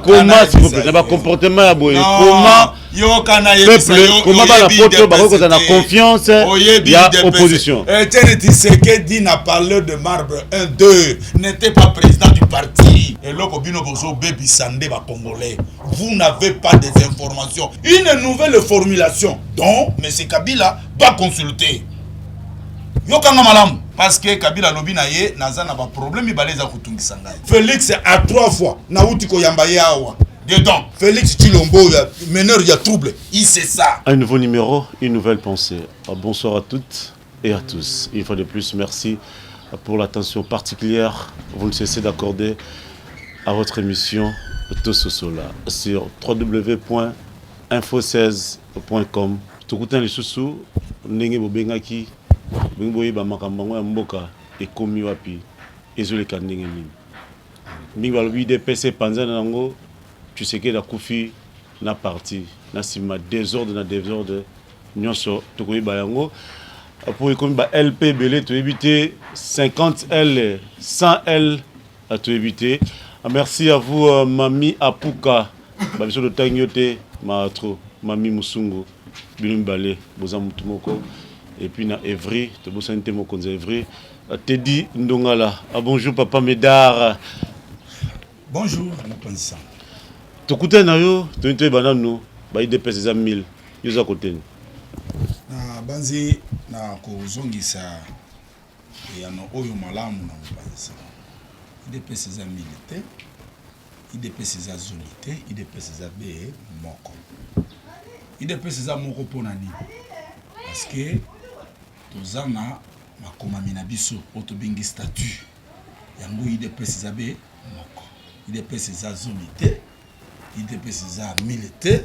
Comment, s'il vous plaît, na bacomportement ya boye, comment peuple, comment bana poto bakoki kozala na confiance ya opposition? Etienne Tshisekedi n'a parlé de marbre 1 2 n'était pas président du parti. Eloko bino bozobebisa nde bacongolais, vous n'avez pas des informations. Une nouvelle formulation dont M. Kabila doit consulter. Yokanga malamu, parce que Kabila alobi na ye: naza na baproblème mibale eza kotungisa ngai. Félix a trois fois nauti koyamba ye awa dedans. Félix Tshilombo, meneur ya trouble, il sait ça. Un nouveau numéro, une nouvelle pensée. Bonsoir à toutes et à tous. Une fois de plus, merci pour l'attention particulière vous ne cessez d'accorder à votre émission Tososola sur www.info16.com. Tokutana lisusu ndenge bobengaki, bobengi boyeba makambo yango ya mboka ekomi wapi, ezoleka ndenge nini. Mingi balobi UDPS epanzana yango, Tshisekedi akufi na parti na nsima, désordre na désordre nyonso. Tokoyeba yango po ekomi ba LP ebele, toyebi te, 50 L, 100 L, toyebi te. Merci à vous, Mami Apuka, babiso totangi yo te maatro. Mami Musungu, bino mibale boza mutu moko. Et puis na Evry, tobosani te mokonzi ya Evry, Teddy Ndongala. Bonjour papa Médard. Bonjour mokonzi sango. Tokutani na yo, toyini toyeba nanu ba UDPS eza 1000, yo oza koteni? Na banzi na kozongisa eyano oyo malamu na mopanzi sango. UDPS eza 1000 te, UDPS eza 10 te, UDPS eza be moko. UDPS eza moko mpona nini? Parce que toza na makomami na biso oyo tobengi statut. Yango UDPS eza be moko. UDPS eza 10 te, UDPS eza 1000 te.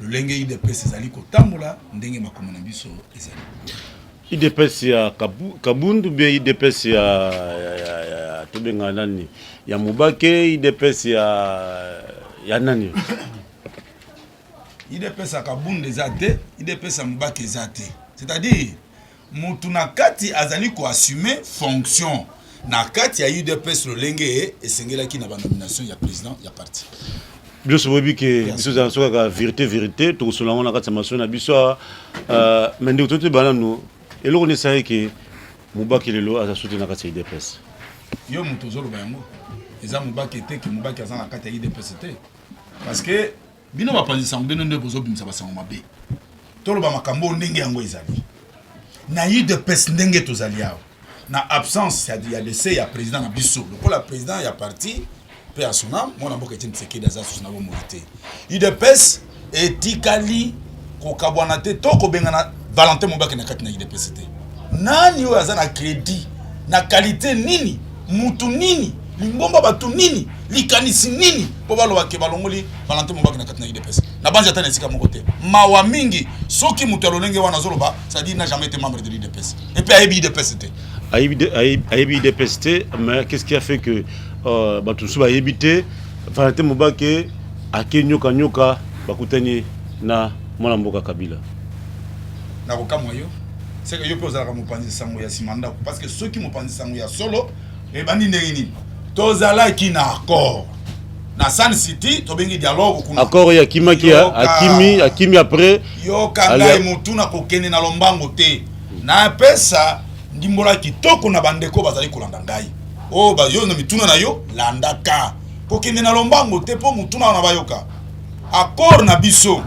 Lolenge UDPS ezali kotambola, ndenge makomi na biso ezali. UDPS ya Kabundu bien UDPS ya tobengaka nani, ya Mubake, UDPS ya nani? UDPS ya Kabundu eza te, UDPS ya Mubake eza te. C'est-à-dire mutu na kati azali koassume fonction na kati ya UDPS lolenge esengelaki na banomination ya président ya parti. Biso boyebi ke biso ezala so kaka vérité, vérité. Tokosola yango na kati ya masolo na biso. Me ndeko, totoyeba nanu eloko nini esali ke Mubake lelo aza so te na kati ya UDPS. Yo moto ozoloba yango, eza Mubake te ke Mubake aza na kati ya UDPS te, parce que bino bapanzi sango, bino nde bozobimisa basango mabe. Toloba makambo oyo ndenge yango ezali na UDPS. Ndenge tozali awa na absence ya décès ya président na biso, lokola président ya parti mpe ya sonam, mwana mboka Etienne Tshisekedi aza susu na bomoi te, UDPS etikali kokabwana te to kobengana Valentin Mubake na kati na UDPS te. Nani oyo aza na crédit na qualité nini, mutu nini, lingomba bato nini, likanisi nini mpo baloba ke balongoli Valentin Mubake na kati na UDPS? Na banzi ata na esika moko te. Mawa mingi soki moto ya lolenge wana azoloba, c'est-à-dire n'a jamais été membre de l'UDPS et puis ayebi UDPS te. Ayebi UDPS te, mais qu'est-ce qui a fait que bato mosusu bayebi te Valentin Mubake ake nyoka nyoka, bakutani na mwana mboka Kabila? Nakokamwa yo, seke yo mpe ozalaka mopanzi sango ya nsima ndako, parce que soki mopanzi sango ya solo, ebandi ndenge nini? Tozalaki na accord na Sun City, tobengi dialogue kuna. Accord oyo akimaki, akimi, akimi après. Yoka ngai, motuna kokende na lombango te. Napesa ndimbola kitoko na bandeko bazali kolanda ngai oyo. Yo na mituna na yo, landaka, kokende na lombango te mpo motuna wana bayoka. Accord na biso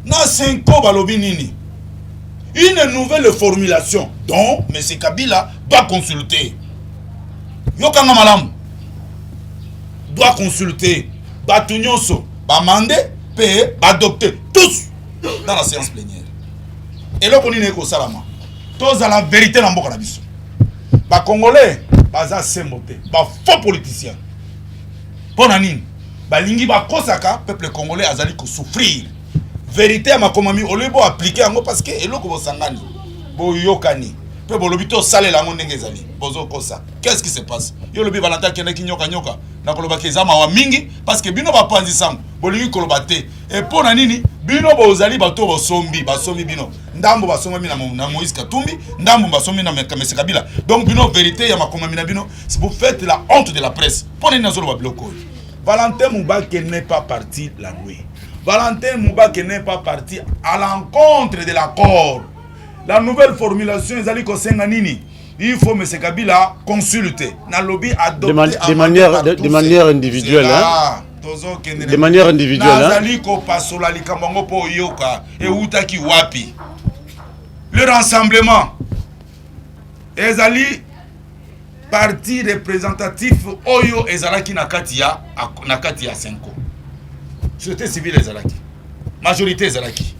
na Cenco, balobi nini? Une nouvelle formulation dont M. Kabila doit consulter. Yokanga malamu, doit consulter bato nyonso, bamande mpe baadopte tous dans la séance plénière. Eloko nini ekosalama? Tozala vérité na mboka na biso. Bacongolais baza sembo te, bafaux politicien. Mpo na nini balingi bakosaka peuple congolais azali kosouffrir? Vérité ya makomami olie boappliquer yango, parce que eloko bosangani, boyokani mpe bolobi tosalela yango ndenge ezali, bozokosa. Qu'est-ce qui se passe? Yo olobi Valentin akendaki nyoka nyoka. Nakolobaki eza mawa mingi, parce que bino bapanzi sango bolingi koloba te. E mpo na nini? Bino bozali bato bosombi, basombi bino. Ndambo basombami na Moïse Katumbi, ndambo basombi na Mese Kabila. Donc bino, vérité ya makomami na bino, vous faites la honte de la presse. Mpo na nini nazoloba biloko oyo? Valentin Mubake n'est pas parti la nuit. Valentin Mubake n'est pas parti à l'encontre de l'accord. La nouvelle formulation ezali kosenga nini? Il faut M. Kabila consulter. Nalobi adopter de manière individuelle. Hein? De manière individuelle. Nazali kopasola likambo yango mpo oyoka eutaki wapi. Le rassemblement ezali parti représentatif oyo ezalaki na kati ya CENCO. Société civile ezalaki, majorité ezalaki.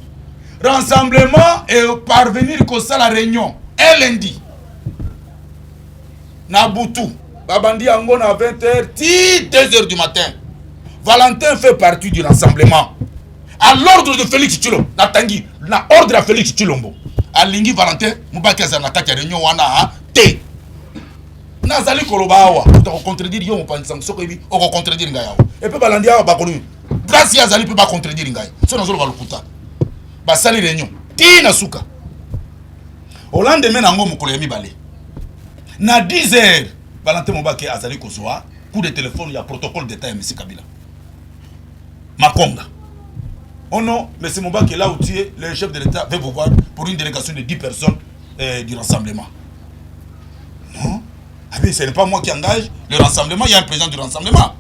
Rassemblement et parvenir kosala réunion un lundi na butu, babandi yango na 20h ti 2h du matin. Valentin fait partie du rassemblement à l'ordre de Félix Tshilombo. Natangi na ordre ya Félix Tshilombo, alingi Valentin Mubake azala na kati ya réunion wana te. Nazali koloba awa, moto akocontredire yo, mopanzi sango, soki oyebi okocontredire ngai awa. Epe balandi awa, bakolobi grâce ye azali mpe bacontredire ngai so nazoloba lokuta. Basali réunion ti na suka. Au lendemain nango, mokolo ya mibale, na 10 heures, Valentin Mubake azali kozwa coup de téléphone ya protocole d'état ya Monsieur Kabila Makonga. Oh non, monsieur Mubake, là où tu es, le chef de l'État veut vous voir pour une délégation de 10 personnes du rassemblement. Non. Ah mais ce n'est pas moi qui engage le rassemblement, il y a un président du rassemblement.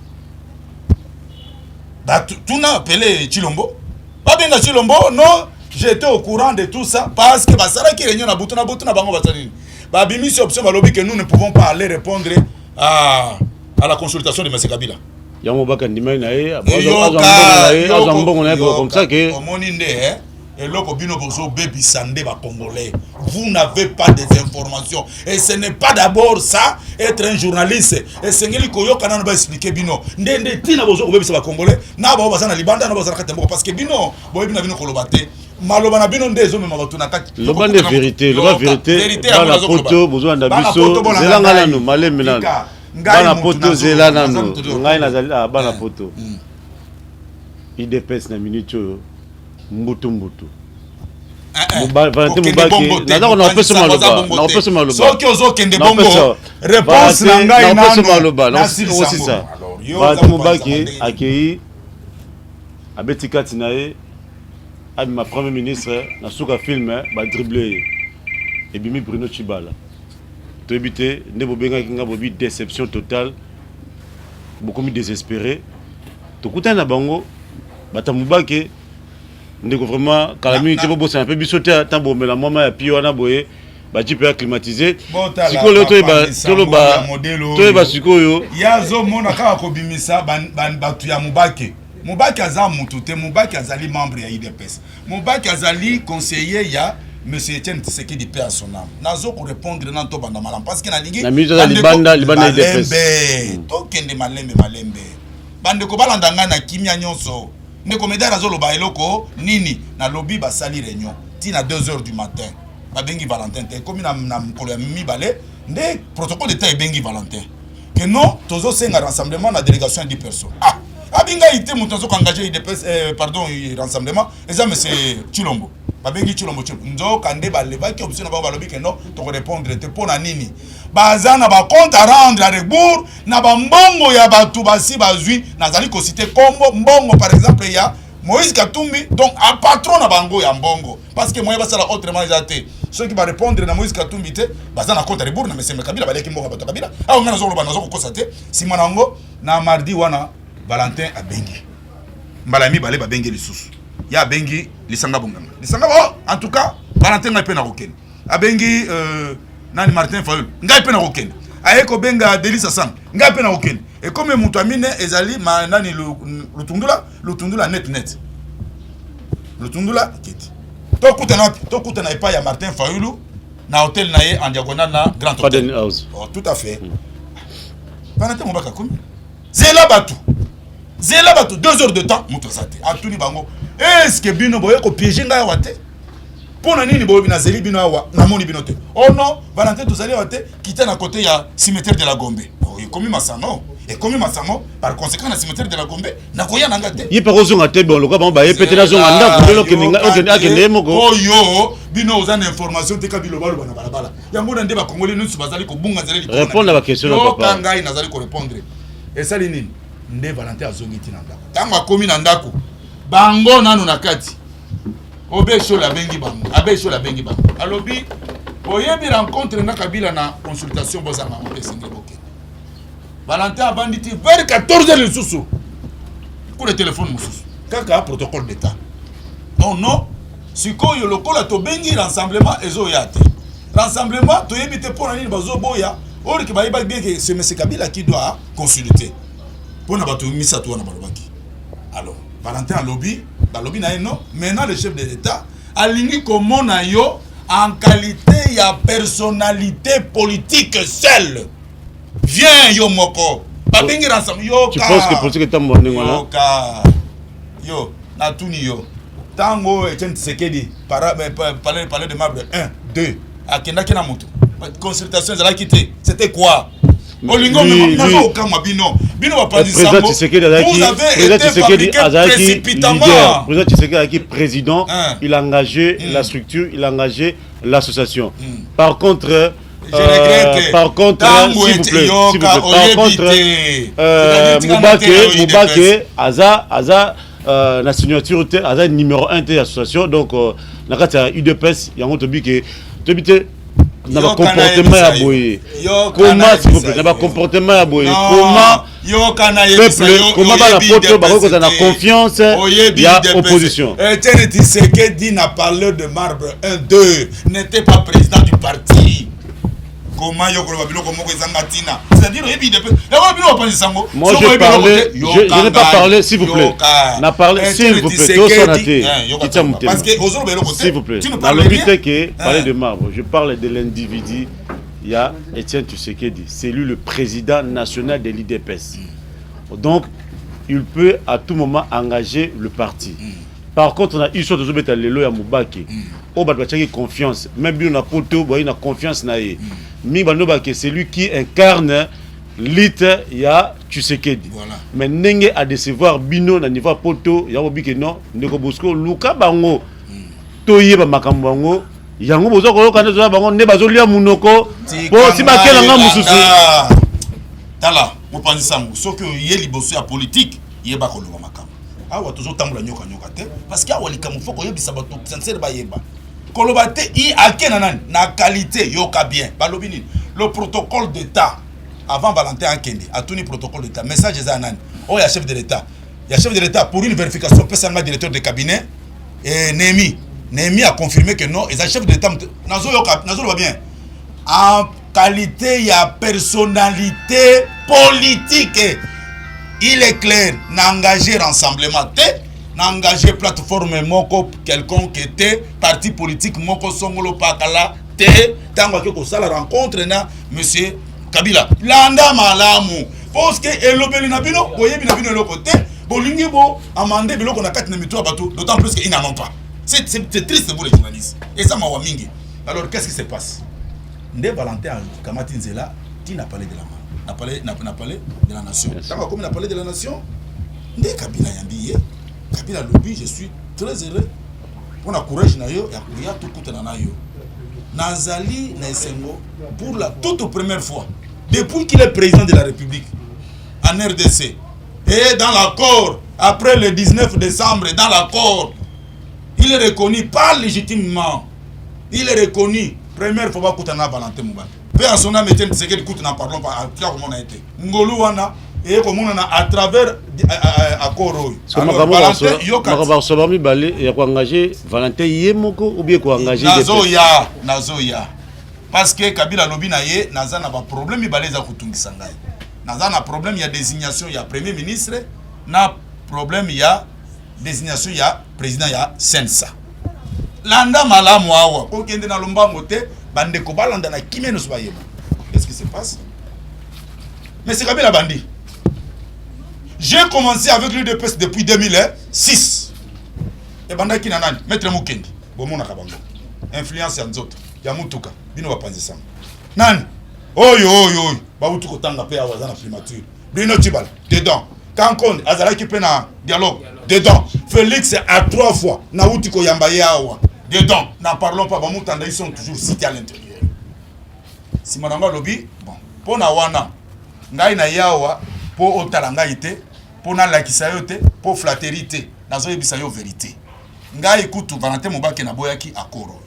Bah, tout n'a appelé Tshilombo. Pas bien Tshilombo, non, j'étais au courant de tout ça parce que basalaki réunion na butu na bango basali. Babimisi option, balobi que nous ne pouvons pas aller répondre à la consultation de M. Kabila. Yango bakandimai na ye, azwa mbongo na ye comme ça que Omoni nde eloko bino bozobebisa nde bacongolais. Vous n'avez pas des informations et ce n'est pas d'abord ça, être un journaliste. Esengeli koyoka nano, baexpliquer bino nde nde ntina bozo kobebisa bacongolais na bao baza na libanda, na baza na kati ya mboka, parce que bino boyebi na bino koloba te. Maloba na bino nde ezomema bato na kati. Loba nde vérité, loba vérité. Bana poto bozolanda biso, zelanga nanu, malembe nanu. Bana poto, zela nanu, ngai nazali bana poto. UDPS na minute oyo mbutu mbutu. Valentin Mubake, naza kona kopesa maloba, nakopesa maloba. Soki ozokende bongo, réponse na ngai. Nakopesa maloba, nakosisa. Valentin Mubake akei, abeti kati na ye, abima premier ministre. Na suka film badribler ye, ebimi Bruno Tshibala. Toyebi te nde bobengaki nga, bobi déception totale, bokomi désespéré. Tokutani na bango bato ya Mubake. Ndeko, vraiment kala mingi te, bobosana mpe biso te. Ata bomela mwa ya pi wana boye, bajeep ya climatisé. Sikoyo toloba, toyeba sikoyo. Ye azomona kaka kobimisa bato ya Mubake. Mubake aza mutu te. Mubake azali membre ya UDPS. Mubake azali conseiller ya monsieur Etienne Tshisekedi, paix à son âme. Nazo korépondre na tobanda malamu parce que nalingi libanda libanda. Malembe, tokende malembe malembe. Bandeko balanda ngai na kimia nyonso. Ndeko Medar azoloba eloko nini? Nalobi basali réunion ntina 2 heures du matin, babengi Valentin te. Ekomi na mokolo ya mibale nde protocole d'état ebengi Valentin que non, tozosenga rassemblement na délégation ya 10 personnes. Ah, abi ngai te moto azokoengage UDPS, pardon, rassemblement eza monsieur Tshilombo. Babengi Tshilombo. Tshilombo nzoka nde balevaki option na bango, balobi ke non, tokorépondre te. Mpo na nini? Baza na bacompte à rendre à rebours na bambongo ya bato basi bazwi. Nazali kociter kombo mbongo, par exemple ya Moïse Katumbi, donc a patron na bango ya mbongo, parce que moyen basala autrement eza te. Soki barépondre na Moïse Katumbi te, baza na compte à rebours na mesembe Kabila. Baleki mbongo ya bato ya Kabila. Awa ngai nazokoloba, nazokokosa te. Nsima na yango, na mardi wana, Valentin abengi mbala ya mibale, babengi lisusu ye, abengi Lisanga Bonganga. Lisanga: oh, en tout cas Valentin, ngai mpe nakokende. Abengi nani, Martin Fayulu: ngai mpe nakokende. Aye kobenga Delis Asang: ngai mpe nakokende. Ekomi moto amine ezali ma, nani, Lutundula. Lutundula net net, Lutundula keti. Tokutana wapi? Tokutana epai ya Martin Fayulu na hotel na ye en diagonale na Grand Hotel. House. Oh, tout à fait. Valentin Mubake komi zela bato, zela bato 2 heures de temps, moto aza te. Atuni bango: est-ce bino boye kopiéger ngai awa te? Mpo na nini boyebi nazeli bino awa, namoni bino te? Oh non, Valentin, tozali awa te, kita na côté ya cimetière de la Gombe. Oh, ekomi masano, ekomi masano. Par conséquent, na cimetière de la Gombe nakoya na nga te. Ye mpe akozonga te. Bon, lokola bango baye pe te, nazonga ndako ndelo, akende ye moko. Oyo bino oza na information te, ka bilobaloba na balabala yango na nde bakongoli nyonso bazali kobunga nzela. Répondre na baquestion na papa. Ngai nazali korépondre. Esali nini? Nde Valentin azongi ti na ndako. Ntango akomi na ndako, bango nanu na kati, Abbé Shole abengi bango, Abbé Shole abengi bango, alobi: boyebi rencontre na Kabila na consultation, bozanga yango te, esengeli bokende. Valentin abandi ti vers 14 heures, lisusu coup de téléphone mosusu, kaka protocole d'état. Oh non, sikoyo lokola tobengi rassemblement, ezoya te. Rassemblement toyebi te mpo na nini bazoboya, or que bayebaki bien que c'est monsieur Kabila qui doit consulter. Mpo na bato misato wana balobaki. Alors Valentin alobi, balobi na ye: non, maintenant le chef de l'état alingi komona yo en qualité ya personnalité politique seule, viens yo moko. Babengi rassemblement, yoka. Tu penses que politique etambola ndenge wana? Yoka, yo natuni yo, ntango Etienne Tshisekedi, palais de marbre 1 2, akendaki na moto, consultation ezalaki te, c'était quoi? Olingo nazo okamwa bino, bino bapanzi sango, vous avez été fabriqué précipitamment. Président Tshisekedi azalaki président, il a engagé la structure, il a engagé l'association. Par contre, par contre, s'il vous plaît, s'il vous plaît, par contre, Mubake, Mubake, aza na signature te, aza numéro 1 te association, donc na kati ya UDPS yango tobi ke tobi te na bacomportement ya boye. Comment, s'il vous plaît, na bacomportement ya boye, comment peuple, comment bana poto bakoki kozala na confiance ya opposition? Etienne Tshisekedi na palais de marbre 1 2 n'était pas président du parti. Comment yo koloba biloko moko ezanga ntina? C'est-à-dire oyebi UDPS yango, bino bapanzisa yango. Moi, je parlais, je n'ai pas parlé, s'il vous plaît, na parlé, s'il vous plaît, tosona te, kitia motema. Parce que ozoloba eloko te. S'il vous plaît, nalobi te que palais de marbre, je parle de l'individu. Il y a Etienne Tshisekedi, c'est lui le président national de l'UDPS, donc il peut à tout moment engager le parti. Par contre, on a eu sorte tozobeta lelo ya Mobake oyo bato batiaki confiance, même bino na poto boyei na confiance na ye mingi, bando bake c'est lui qui incarne lite ya Tshisekedi. Mais ndenge adécevoir bino na niveau ya poto yango, bike non, ndeko Bosco, luka bango toyeba makambo yango, yango boza koyoka nde toza bango nde bazolia munoko po si bakelanga mosusu. Tala, mopanzi sango, soki oye liboso ya politike, yeba koloba makambo. Awa tozotambola nyoka nyoka te, parce que awa likambo faut koyebisa bato sincere, bayeba koloba te. I ake na nani na qualité, yoka bien, balobi nini? Le protocole d'état, avant Valentin akende, atuni protocole d'état: message eza ya nani? Oyo ya chef de l'état, ya chef de l'état pour une vérification, pesanga directeur de cabinet. Et Némi, Némi a confirmé que non, eza chef de l'état. Nazoyoka, nazoloba bien, en qualité ya personnalité politique, il est clair, na engagé rassemblement te, na engagé plateforme moko quelconque te, parti politique moko songolo pakala te. Ntango ake kosala rencontre na monsieur Kabila, landa malamu, parce que elobeli na bino, boyebi na bino eloko te, bolingi bo amende biloko na kati na mito ya bato, d'autant plus que ils n'en ont pas. C'est triste, vous les journalistes, eza mawa mingi. Alors, qu'est-ce qui se passe? Nde Valentin akamati nzela ti na palais de la na palais de la nation. Ntango akomi na palais de la nation, nde Kabila yambi ye. Kabila alobi: je suis très heureux mpona courage na yo ya koya tokutana na yo, nazali na esengo. Pour la toute première fois depuis qu'il est président de la République en RDC et dans l'accord après le 19 décembre, dans l'accord, il est reconnu pas légitimement, il est reconnu, première fois bakutana na Valentin Mubake. Mpe en son âme, Etienne Tshisekedi kutu, n'en parlons pas, atika komona ye te. Ngolu wana eye komonana à travers accord oyo. Makambo bakosolola mibale ya koengage Valentin ye moko ou bien koengage Nazoya, nazoya, parce que Kabila alobi na ye: naza na baproblème mibale eza kotungisa ngai, naza na problème ya désignation ya premier ministre, na problème ya désignation ya président ya CNSA. Landa malamu awa, kokende na lombango te, bandeko balanda na kimia nyonso, bayeba qu'est-ce qui se passe. Mais c'est Kabila bandi. J'ai commencé avec l'UDPS depuis 2006. Ebandaki na nani? Maître Mukendi, bomonaka bango, influence ya nzoto ya mutuka, bino bapanzisango nani oyo oyo oyo bauti kotanga mpe awa, aza na primature. Bruno Tshibala dedans, Kankonde azalaki mpe na dialogue dedans, Félix a trois fois nauti koyamba ye awa dedans, n'en parlons pas, bamutanda, ils sont toujours cités à l'intérieur. Nsima nango alobi: bon, mpo na wana ngai na ye awa mpo otala ngai te. Mpo nalakisa yo te, mpo flatterie te, nazoyebisa yo vérité. Ngai kutu Valentin Mubake, naboyaki accord oyo.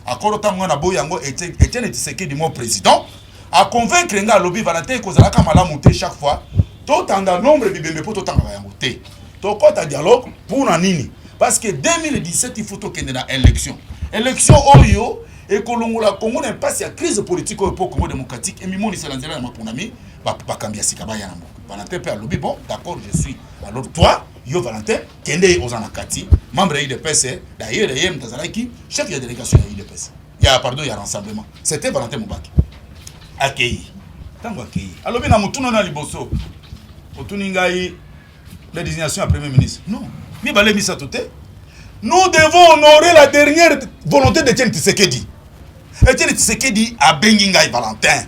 Accord, ntango ngai naboyi yango, Etienne Tshisekedi, mon président, aconvaincre ngai. Alobi: "Valentin, ekozalaka malamu te chaque fois totanda nombre bibembe mpo totangaka yango te. Tokɔta dialogue mpona nini? Parce que 2017, il faut tokende na élection. Élection oyo ekolongola Congo na mpasi ya crise politique oyo, mpo Congo démocratique emimonisela nzela ya maponami, bakambi ya sika baya na mboka." Valentin mpe alobi: "Bon, d'accord, je suis. Alors toi, yo Valentin, kende, oza na kati membre ya UDPS." D'ailleurs, ye moto azalaki chef ya délégation ya UDPS, ya, pardon, ya Rassemblement, c'était Valentin Mubake. Akei. Ntango akei, alobi na motuna na liboso otuni ngai, la désignation ya premier ministre, non, mibale, misato te. Nous devons honorer la dernière volonté d'Etienne Tshisekedi. Etienne Tshisekedi abengi ngai: "Valentin,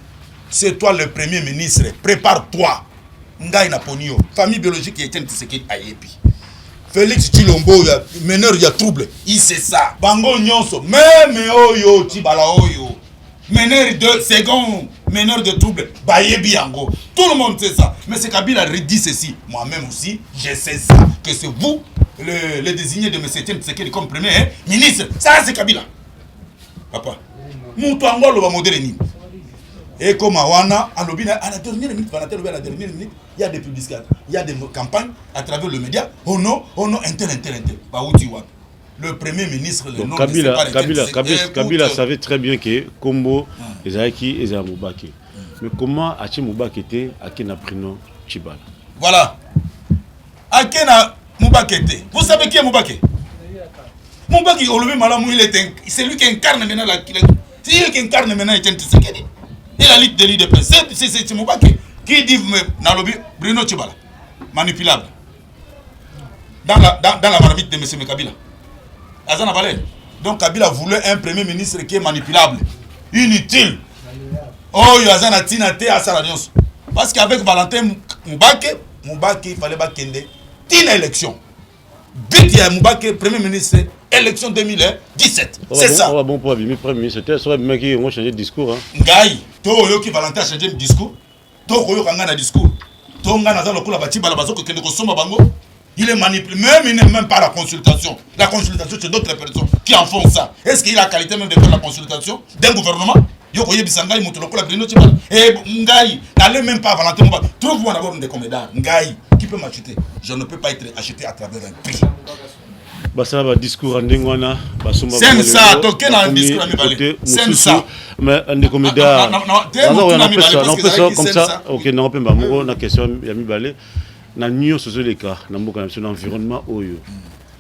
c'est toi le premier ministre, prépare-toi, ngai naponi yo." Famille biologique ya Etienne Tshisekedi ayebi. Félix Tshilombo oyo meneur ya trouble, il sait ça. Bango nyonso, même oyo Tshibala oyo meneur de second, meneur de trouble, bayebi yango. Tout le monde sait ça. Mais c'est Kabila redit ceci: "Moi-même aussi, je sais ça, que c'est vous le désigné de M. Etienne Tshisekedi comme premier, hein, ministre." Ça, c'est Kabila. Papa, moto yango aloba modèle nini ekoma wana? Alobi na à la dernière minute, Valentin alobi à la dernière minute, il y a des publicités, il y a des campagnes à travers le média: "Oh non, oh non, intel, intel, intel." Bauti wapi? Le premier ministre, le Donc, nom Kabila, ne sait pas. Kabila, Kabila, Écoute, Kabila savait très bien que kombo ezalaki ezala Mubake. Mais comment atie Mubake te, ake na Bruno Tshibala? Voilà, ake na Mubake te. Vous savez qui est Mubake? Mubake, olobi malamu, il est c'est lui qui incarne maintenant la, c'est lui qui incarne maintenant Etienne Tshisekedi et la lutte de l'UDPS. C'est Mubake qui dit nalobi Bruno Tshibala manipulable dans la marmite de M. Kabila, aza na valeur. Donc Kabila voulait un premier ministre qui est manipulable, inutile, oyo aza na ntina te, asala nyonso. Parce qu'avec Valentin Mubake, Mubake, il fallait bakende ntina élection. But ya Mubake premier ministre, élection 2017, c'est ça. Bon, pour abimi premier ministre te, soki abimaki yango, changer discours, hein. Ngai to oyoki Valentin achanger discours? To koyoka ngai na discours to ngai naza lokola batibala bazokokende kosomba bango? Il est manipulé. Même il n'est même pas la consultation. La consultation, c'est d'autres personnes qui en font ça. Est-ce qu'il a la qualité même de faire la consultation d'un gouvernement? Yo koyebisa ngai, moto lokola Bruno Tshibala e, ngai n'allez même pas. Valentin Mubake, trouve-moi d'abord ndeko Médard. Ngai qui peut m'acheter? Je ne peux pas être acheté à travers un prix. Basala badiscours ya ndenge wana, basomba. Sensa, toke na discours ya mibale. Sensa. Mais ndeko Médard, napesa comme ça, okende ngo mpe moko na question ya mibale. Na nyonso ozoleka na mboka na biso, na environnement oyo,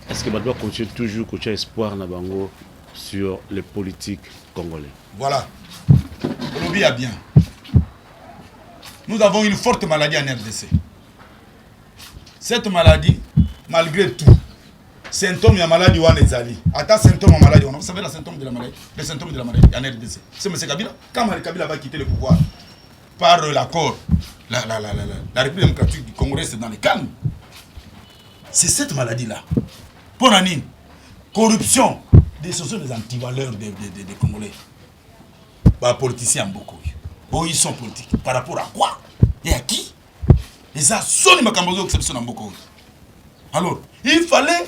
est ce que bato bacontinue toujours kotia espoir na bango sur les politiques congolais? Voilà, olobi ya bien. Nous avons une forte maladie en RDC. Cette maladie, malgré tout, symptôme ya maladie wana ezali, ata symptôme ya maladie wana, vous savez, la symptôme de la maladie, le symptôme de la maladie en RDC, c'est M. Kabila. Quand Kabila va quitter le pouvoir par l'accord, la République démocratique du Congo reste dans le calme. C'est cette maladie là pour nini? Corruption. Ce sont des antivaleurs des Congolais. Bapoliticien ya mboka oyo, oyo ils sont politiques par rapport à quoi et à qui? Eza soni makambo ozokisa biso na mboka oyo. Alors il fallait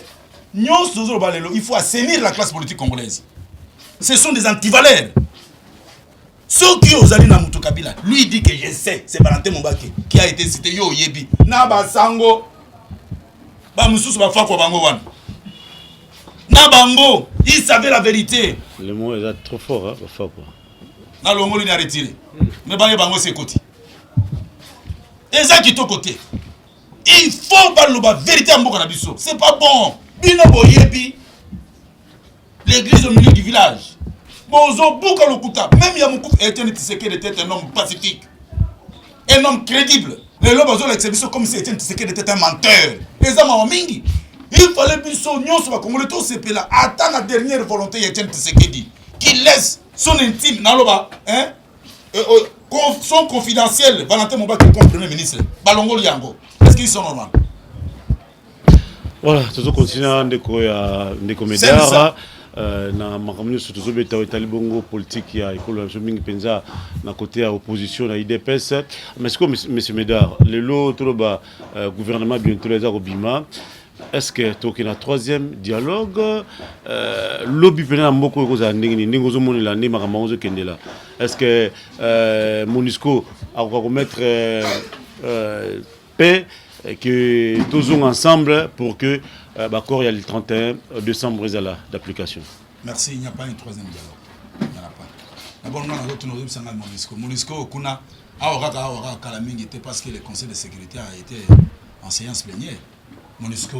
nyonso tozoloba lelo, il faut assainir la classe politique congolaise. Ce sont des antivaleurs. Soki ozali na moto Kabila, lui dit que je sais, c'est Valentin Mubake qui a été cité. Yo oyebi na basango bamosusu bafakwa bango wana na bango, il savait la vérité. Le mot eza trop fort, hein, bafakwa. Nalongoli, na retire, me baye bango se ekoti, eza kitoko te. Il faut baloba vérité ya mboka na biso. C'est pas bon. Bino boyebi l'église au milieu du village, bozobuka lokuta même ya mokufu. Etienne Tshisekedi était un homme pacifique, un homme crédible. Lelo bazolakisa biso comme si Etienne Tshisekedi était un menteur. Eza mawa mingi. Il fallait biso nyonso bakongole tosepela ata na dernière volonté ya Etienne Tshisekedi, qui laisse son intime, naloba, hein, son confidentiel Valentin Mubake comme premier ministre. Balongoli yango, est ce qu'ils sont normal? Voilà, tozocontinue ndeko ya ndeko Médard. Na makambo nyonso tozobeta oyo etali bongo politique ya ekolo na biso, mingi mpenza na côté ya opposition na UDPS. Mais sikoyo, monsieur Médard, lelo toloba gouvernement bientôt eza kobima. Est-ce que tokende na troisième dialogue lobi mpena na mboka oyo ekozala ndenge nini? Ndenge ozomonela nde makambo yango ozokendela, est-ce que MONUSCO akoka komettre paix, que tozonga ensemble pour que l'accord ya le 31 décembre ezala d'application? Merci. Il n'y a pas un troisième dialogue, il n'y en a pas. D'abord, nga nazotuna, ozobisanga MONUSCO, MONUSCO kuna awa kaka kala mingi te, parce que le Conseil de sécurité a été en séance plénière. MONUSCO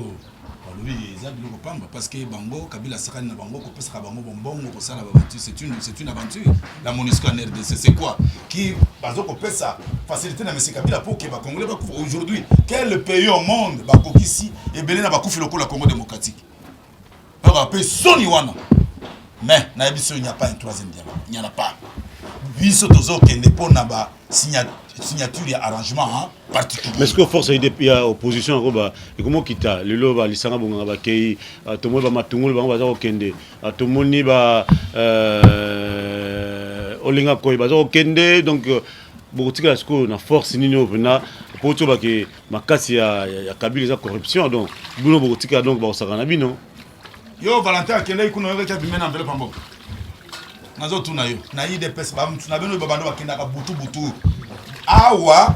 balobi eza biloko pamba, parce que bango Kabila asakani na bango, kopesaka bango bombongo, kosala baventure. C'est une aventure, la MONUSCO en RDC. C'est quoi qui bazo kopesa facilité na monsieur Kabila pour que Bacongolais bakufa? Aujourd'hui, quel pays au monde bakokisi ebele na bakufi lokola Congo démocratique? Oyo mpe soni wana. Mais nayebi so, il n'y a pas un troisième dialogue, il n'y en a pas. Biso tozokende mpo na ba signature ya arrangement, hein, particulier. Mais est-ce que force ya opposition yango ba ekomi okita lelo? Balisanga bonganga bakei, tomoni bamatungulu bango baza kokende, tomoni ba Olenga Koy baza kokende. Donc bokotikala sikoyo na force nini oyo mpena po ti bake makasi ya Kabila eza corruption? Donc bino bokotikala, donc bakosaka na bino. Yo, Valentin akendaki kuna, oyokaki abime na enveloppe ya mboka. Nazotuna yo, na UDPS bamutu na bino babando bakendaka butu butu awa,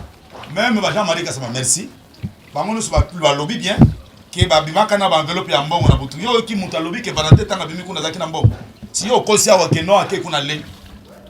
même ba Jean Marie Kasama, merci, bango nyonso balobi bien ke babimaka na baenveloppe ya mbongo na butu. Yo oyoki moto alobi ke Valentin ntango abimi kuna azalaki na mbongo? Si yo okosi awa ke non, ake kuna le,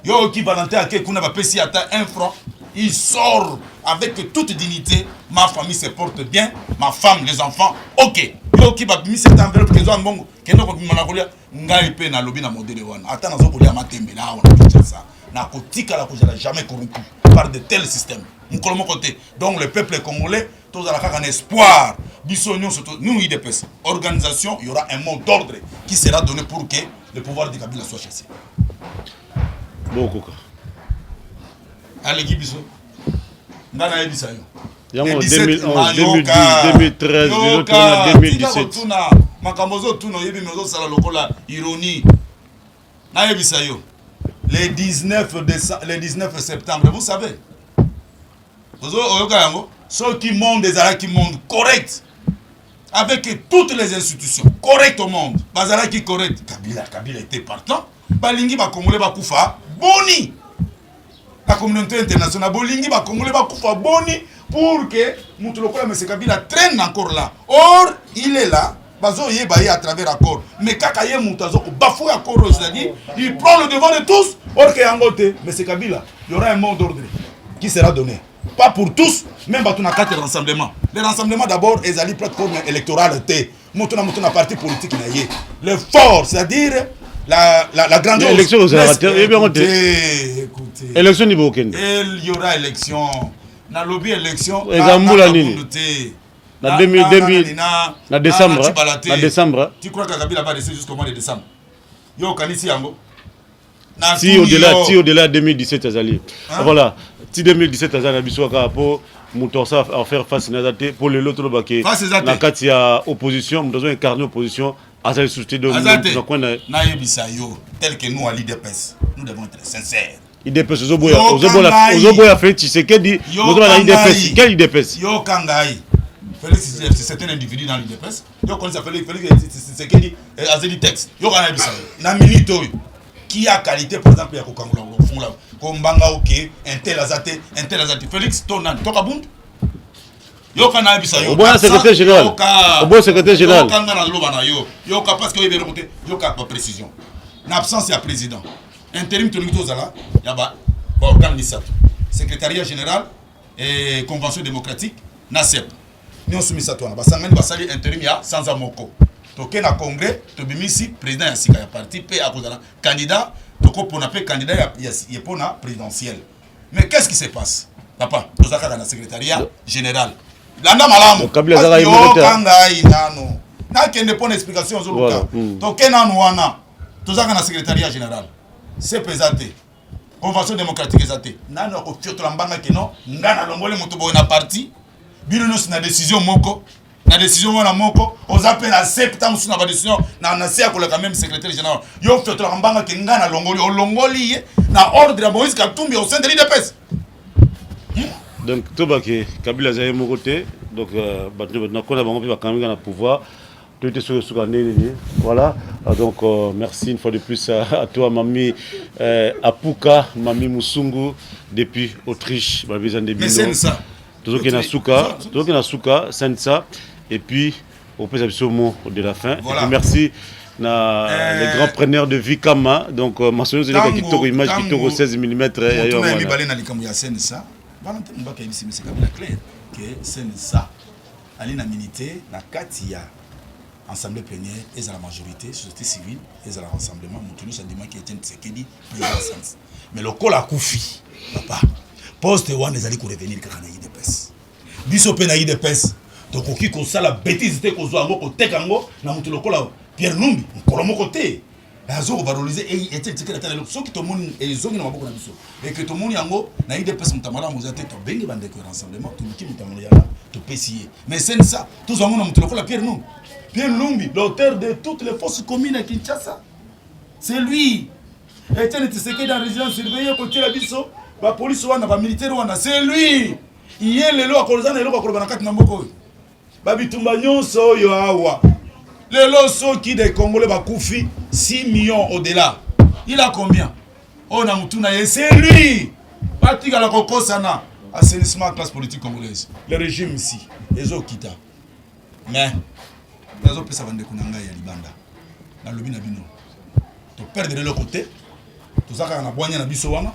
yo oyoki Valentin ake kuna bapesi ata un franc? Il sort avec toute dignité: ma famille se porte bien, ma femme, les enfants, ok. Yo oyoki babimisi ata enveloppe kezwa mbongo, kende kobima na kolia? Ngai mpe nalobi na modèle wana, ata nazo kolia matembele awa na Kinshasa, nakotikala kozala jamais corrompu par de tels systèmes, mokolo moko te. Donc le peuple congolais, tozala kaka na espoir, biso nyonso, nous UDPS organisation, il y aura un mot d'ordre qui sera donné pour que le pouvoir de Kabila soit chassé. Bokoka? Aleki biso, ngai nayebisa yo. Yango 2011, 2012, 2013, lelo tona 2017. Kotuna makambo ozotuna, oyebi, me ozosala lokola ironie. Nayebisa yo, le 19 décembre, le 19 septembre, vous savez, oyoka yango, soki monde ezalaki monde correct, avec toutes les institutions correctes au monde bazalaki correct, Kabila était partant. Balingi Bakongolais bakufa boni? La communauté internationale, bolingi Bakongolais bakufa boni pour que moto lokola monsieur Kabila traîne encore là? Or il est là, bazoyeba ye à travers accord, mais kaka ye moto azo kobafouer accord oyo, c'est-à-dire il prend le devant de tous. Or ke yango te, monsieur Kabila, il y aura un mot d'ordre qui sera donné, pas pour tous, même bato na kati ya rassemblement. Le rassemblement d'abord ezali plateforme électorale te, moto na moto na parti politique na ye, le fort, c'est-à-dire la grandeur. Élection ozalaka te, oyebi yango te. Écoutez. Élection ni bokende? Il y aura élection, nalobi élection. Eza mbula nini? Te. Na 2000, 2000, na décembre, na décembre. Tu crois que Kabila va rester jusqu'au mois de décembre? Yo okanisi yango? Ti au-delà 2017 azali, voilà, ti 2017 azali na biso kaka po moto asala faire face naza te. Po lelo tolobake na kati ya opposition, moto azo incarne opposition azali lisusu te. Nayebisa yo, tel que nous à l'UDPS, nous devons être sincères. UDPS, ozoboya Félix Tshisekedi, ozoboya na UDPS. Quel UDPS? Yoka ngai, Félix, c'est un individu dans l'UDPS. Yo konisa Félix Tshisekedi azeli texte. Yoka, nayebisa yo, na minute oyo, qui a qualité, par exemple, ya kokangola, kofungola kombanga? Ok, un tel aza te, un tel aza te. Félix to nani to Kabund? Yoka, nayebisa yo. Oboya secrétaire général, oboya secrétaire général. Yoka nga, naloba na yo, yoka, parce que oyebi eloko te. Yoka baprécision. Na absence ya président intérim, tolingi tozala ya baorgane misato: secrétariat général et convention démocratique na CEP. Nyonso misato wana basangani, basali intérim ya sanza moko. Toke na congrès, tobimisi président ya sika ya parti mpe akozala candidat, tokopona mpe candidat ya mpona présidentielle. Mais qu'est-ce qui se passe, papa? Toza kaka na secrétariat général. Landa malamu, yoka ngai nano, nakende mpo na explication ozoluka. Toke nanu wana, toza kaka na secrétariat général, CEP eza te, convention démocratique eza te. Nani akofiotola mbanga keno nga nalongoli moto boye na parti? Bino nyonso na décision moko. Na décision wana moko oza mpe na se ntango mosusu na badécision na se ya koleka meme secrétaire général. Yo fiotolaka mbanga ke ngai nalongoli, olongoli ye na ordre ya Moïse Katumbi au sein de l'UDPS. Donc tobake Kabila aza ye moko te. Donc bato nakona bango mpe bakangami na pouvoir tout est sur suka ndenge nini. Voilà. Donc merci une fois de plus à toi, Mami Apuka, Mami Musungu depuis Autriche. Babeza nde bino. Tozokende na suka, tozokende na suka sensa et puis opesa biso mot de la fin. Voilà. Et puis merci na les grands preneurs de Vikama. Donc masolo ezalaka kitoko, image kitoko, 16 mm ya yo wana. Mibale na likambo ya CNSA, Valentin Mubake ayebisi M. Kabila clair que CNSA ali na minité na kati ya assemblée plénière, ezala majorité société civile, ezala rassemblement, moto nyonso andimaki Etienne Tshisekedi président. Mais lokola akufi, papa, poste wana ezali korevenir kaka na UDPS. Biso mpe na UDPS tokoki kosala bêtise te, kozwa yango, koteka yango na moto lokola Pierre Numbi. Mokolo moko te azo kovaloriser Etienne Tshisekedi. Ata lelo, soki tomoni ezongi na maboko na biso eke tomoni yango na UDPS, moto malamu oza te, tobengi bandeko ya rassemblement, toluki moto ya topesi ye. Mais CNSA, tozwa yango na moto lokola Pierre Numbi. Pierre Numbi, l'auteur de toutes les fausses communes à Kinshasa, c'est lui. Etienne Tshisekedi en résidence surveillée, kotiela biso bapolisi wana, bamilitaire wana, c'est lui. Ye lelo akoza na eloko akoloba na kati na mboka oyo? Babitumba nyonso oyo awa lelo, soki des Congolais bakufi 6 millions au-delà, il a combien oyo na mutu na ye? C'est lui. Batikala kokosana. Assainissement classe politique congolaise, le régime ici ezokita. Mais nazopesa bandeko na ngai ya libanda, nalobi na bino, toperdre eloko te. Toza kaka na bwanya na biso wana,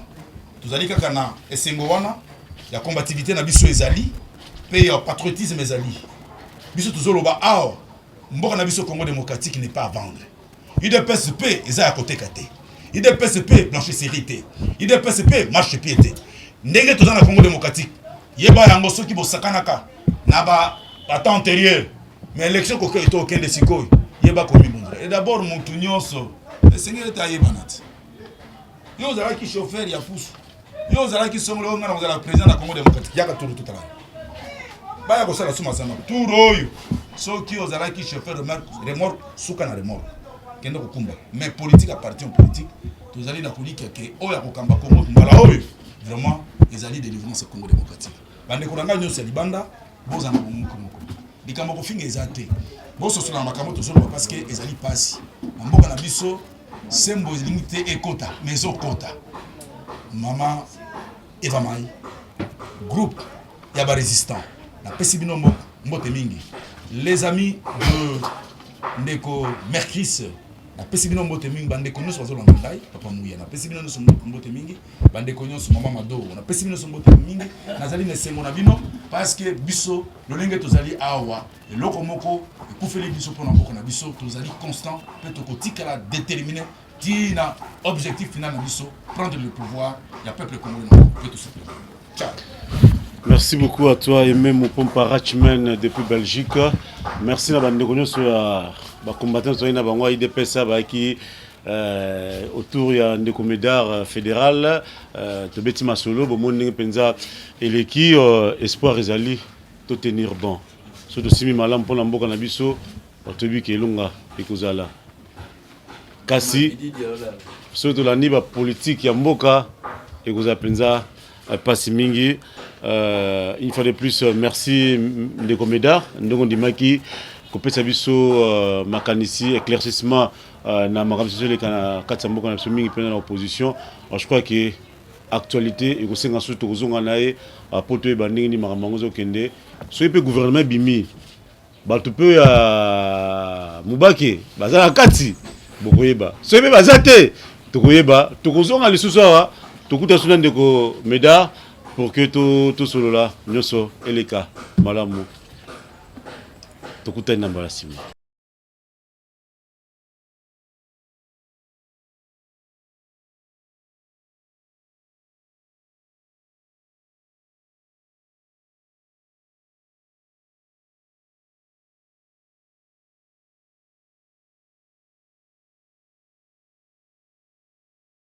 tozali kaka na esengo wana ya combativité na biso, ezali mpe ya patriotisme ezali. Biso tozoloba awa, mboka na biso Congo démocratique n'est pas à vendre. UDPS mpe eza ya koteka te, UDPS mpe blanchisserie te, UDPS mpe marche pied te. Ndenge toza na Congo démocratique, yeba yango, soki bosakanaka na batemps antérieur, mais élection tokende sikoyo, yeba komibundela. Et d'abord, motu nyonso esengeli ete ayebana te. Yo ozalaki chauffeur ya pusu, yo ozalaki songolo, oyo ngai na kozala président na Congo démocratique, yaka turu totala baya kosala so masanga tour oyo. Soki ozalaki chauffeur remorque, suka na remorque, kende kokumba. Mais politique appartient politique. Tozali na kolikia ke oyo akokamba Congo mbala oyo vraiment ezali délivrance Congo démocratique. Bandeko na ngai nyonso ya libanda, bozala na bomoko moko. Likambo kofinga eza te. Bososola na makambo tozoloba, parce que ezali mpasi na mboka na biso. Sembo elingi te ekota, mais ezokota. Mama Eva Mai, groupe ya barésistant, napesi bino mbote mingi. Les amis de ndeko Mercris, napesi bino mbote mingi. Bandeko nyonso bazolanda ngai, papa Muya, napesi bino nyonso mbote mingi. Bandeko nyonso, mama Mado, napesi bino nyonso mbote mingi. Nazali na esengo na bino, parce que biso lolenge tozali awa, eloko moko ekufeli biso mpona mboka na biso. Tozali constant mpe tokotikala déterminé ntina objectif final na biso, prendre le pouvoir ya peuple congolais na mpe tosepela. Ciao. Merci beaucoup à toi, Aimé Mupompa Ratchman depuis Belgique. Merci na bandeko nyonso ya ba combattants na bango UDPS bayaki autour ya ndeko Médard fédéral. Tobeti masolo, bomoni ndenge mpenza eleki. Espoir ezali, to tenir bon. So tosimi malamu mpona mboka na biso, toyebi ke elonga ekozala. Kasi soki tolandi bapolitike ya mboka, ekozala mpenza mpasi mingi. Une fois de plus, merci ndeko Médard, ndenge ondimaki kopesa biso makanisi, éclaircissement na makambo biso eleka na kati ya mboka na biso, mingi mpenza na opposition. Je crois que actualité ekosenga soki tokozonga na ye po toyeba ndenge nini makambo yango ezokende. Soki mpe gouvernement ebimi, bato mpe ya Mubake baza na kati, bokoyeba. Soki mpe baza te, tokoyeba. Tokozonga lisusu awa, tokuta so na ndeko Médard pour que tosolola nyonso eleka malamu. Tokutani na mbala nsima.